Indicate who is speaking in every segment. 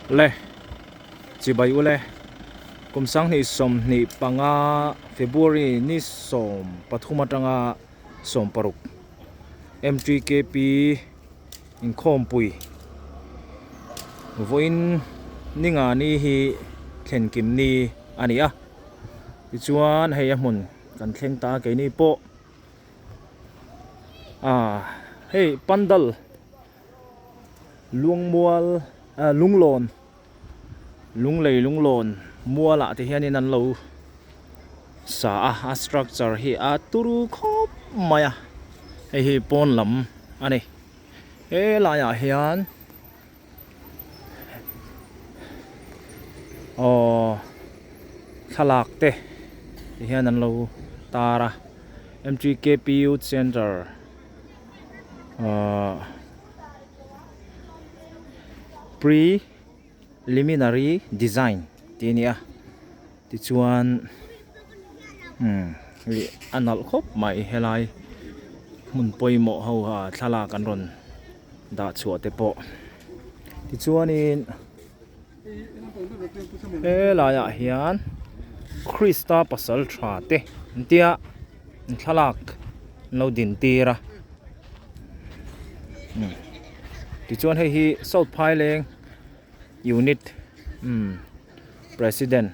Speaker 1: Le chibai ule kum 2025 February ni 13 atanga 16 MTKP inkhawmpui vawiin ni nga ni hi thlen kim ni a ni a tichuan hei a hmun kan thleng ta a keini pawh ah hei pandal Lungmual ah Lunglawn Lunglei Lunglawn mualah te hianin an lo sa a a structure hi a turu khawp mai a hei hi pawn lam a ni he laiah hian aw thlalak te ti hian an lo tar a M_T_K_P youth center ahh preliminary design tih a ni a tichuan umm ih a nalh khawp mai helai hmun pawimawh ho ah thlalak an rawn dah chhuah te pawh tichuanin helaiah hian Krista pasal tha te an tia thlalak an lo din tir a tichuan hei hi South Phaileng unit umm president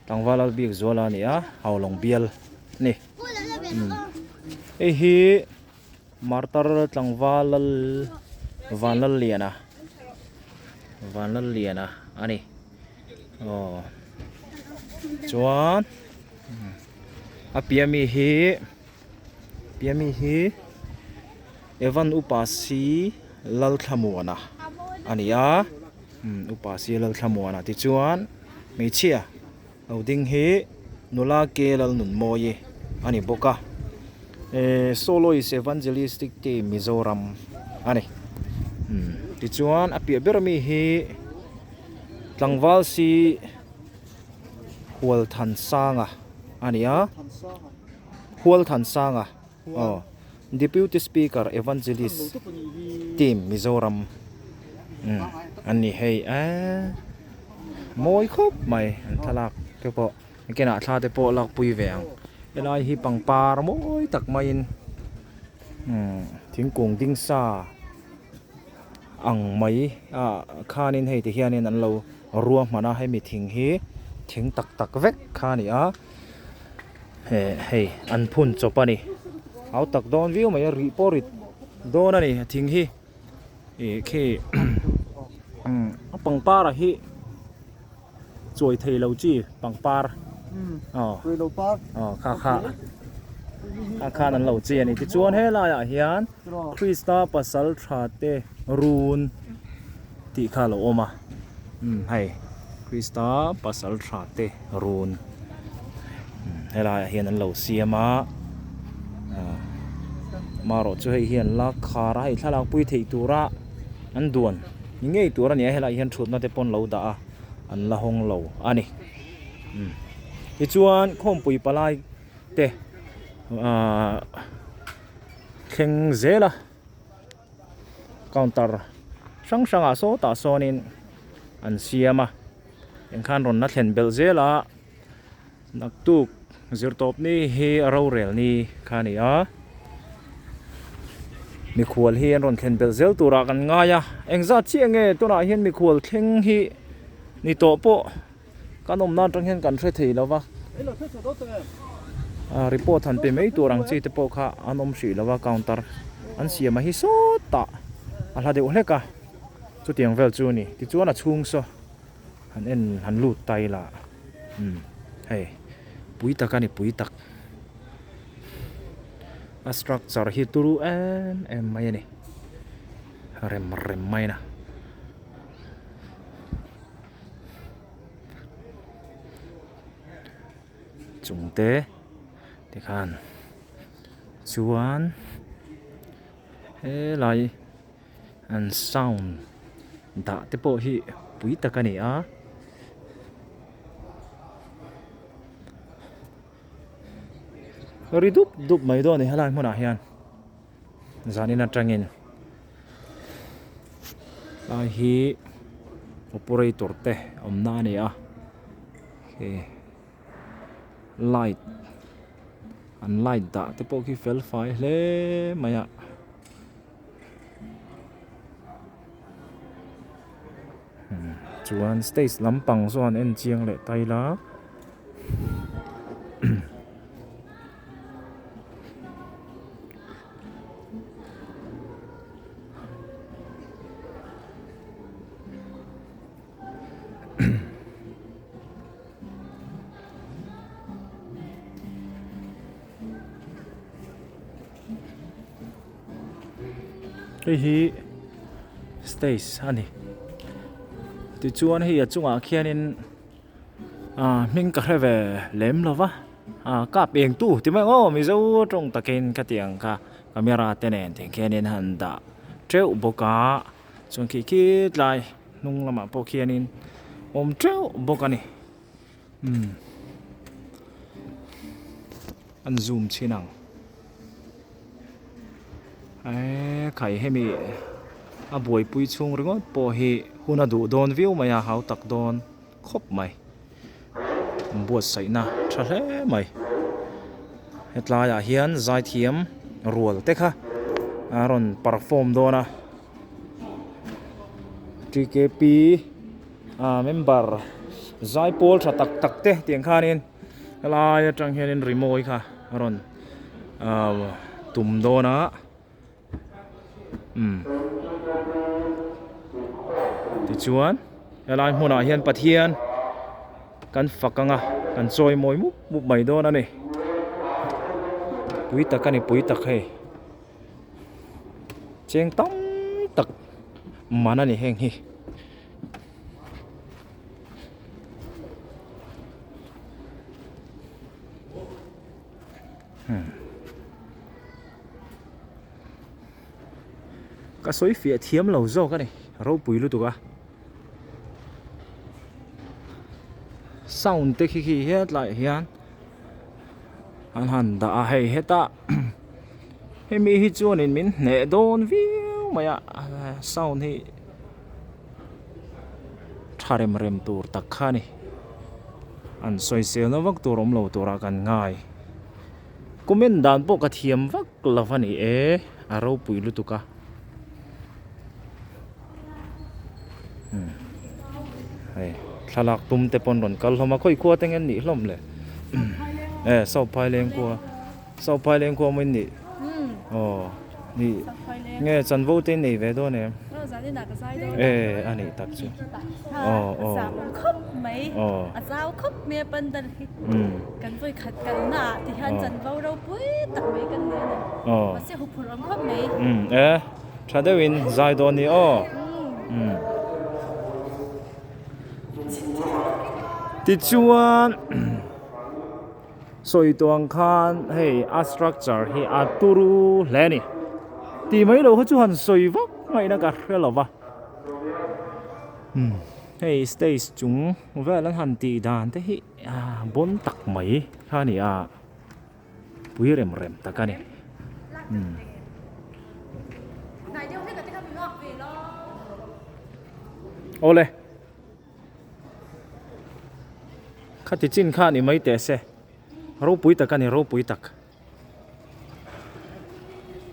Speaker 1: tlangval Lalbik Zuala a ni a Haulawng bial a ni hei hi. Martar tlangval lal Vanlalliana Vanlalliana a ni aw chuan a piah ami hi piah ami hi Evan upa si Lalthlamuana a ni a upa si Lalthlamuana tichuan hmeichhia. Lo ding hi nula ke Lalnunmawi a ni bawk a, eh Soloist Evangelistic Team Mizoram a ni. Umm tichuan a piah ber ami hi tlangval si Hualthansanga a ni a, Hualthansanga aw Deputy Speaker Evangelist Team Mizoram umm an ni hei eee mawi khawp mai an thlalak te pawh nakinah thla te pawh lak pui ve ang helai hi pangpar mawi tak maiin umm thingkung ding sa ang mai ah khanin hei ti hianin an lo ruahman a hemi thing hi thing tak tak vek kha a ni a. Eh hei an phun chawp a ni hau tak dawn viau mai a rih pawh rit dawn a ni a thing hi ih khi a pangpar ah hi chuai thei lo chi pangpar aw aw kha kha kha khan an lo chi a ni tichuan helai ah hian Krista pasal tha te run tih kha a lo awm a umm hei Krista pasal tha te run. Helaiah hian an lo siam a marawh chu hei hian la khar a hei thlalak pui theih tura an duan ni ngei tur a ni a helaiah hian thutna te pawh an lo dah a an la hawng lo a ni tichuan khawmpui palai te ahh thleng zel a. Counter hrang hrangah sawtah sawnin an siam a engkhan rawn la thlen belh zel a naktuk zirtawp ni hi a rorel ni kha a ni a mikhual hi an rawn thlen belh zel turah kan ngai a engzat chiah nge tunah hian mikhual thleng hi ni tawh pawh. Kan awmna atang hian kan hre thei lo va, report han pe mai tur ang chi te pawh kha an awm hrih lo va, counter an siam a hi sawtah a hla deuh hlek a, chutiang vel chu a ni. Tichuan a chhung saw han en han lut ta ila umm hei pui tak a ni pui tak a structure hi turu em em mai a ni rem rem mai a. Chung te tikhan chuan helai an sound dah te pawh hi pui tak a ni a. Ri dup dup mai dawn a ni helai hmunah hian zanin atangin. Lai hi. Operator te awmna a ni a khi light an light dah te pawh khi fel fai hle mai a. Chuan stage lampang chuan en chiang leh ta ila. Hei hi stage a ni tichuan hei a chungah khianin ah hming ka hre ve lem lo va ah kap eng tu ti mai ang aw mizo tawng takin ka ti ang kha camera te nen tiang khianin han dah teuh bawk a chuan khi khi tlai hnung lamah pawh khianin awm teuh bawk a ni umm an zoom chhin ang eee khai hemi a buaipui chhung ringawt pawh hi hun a duh dawn viau mai a hau tak dawn khawp mai buatsaihna tha hle mai hetlaiah hian zaithiam rual te kha a rawn perform dawn a tkp ah member zaipawl tha tak tak te tiang khanin helai atang hianin rimawi kha a rawn ah tum dawn a. Umm tichuan helai hmunah hian Pathian kan fak anga kan chawi mawi mup mup mai dawn a ni pui tak a ni pui tak hei cheng tam tak man a ni heng hi. Ka sawi fiah thiam lo zawk a ni ropui lutuk a sound te khi khi hetlaiah hian an han dah a hei heta hemi hi chuanin min hneh dawn viau mai a sound hi tha rem rem tur tak kha a ni an sawiselna vak tur awm lo turah kan ngai comment dan pawh ka thiam vak lo a ni e a ropui lutuk a hei thlalak tum te pawn rawn kal hlawm a khawi khua te nge an nih hlawm le e Sauphai leng khua Sauphai leng khua maw in nih aw nih nge chanvo te in nei ve dawn em e a nih tak chu aw aw aw aw e tha deuhin zai dawn ni aw tichuan. Sawi tawh ang khan hei a structure hi a turu hle a ni. Tih mai loh kha chu han sawi vak ngaihna ka hre lo va. Umm hei stage chung vel an han tih dan te hi ah bawn tak mai kha a ni a, pui rem rem tak a ni. Umm. Awle. Khati chin kha ni mai teh se ropui tak a ni ropui tak.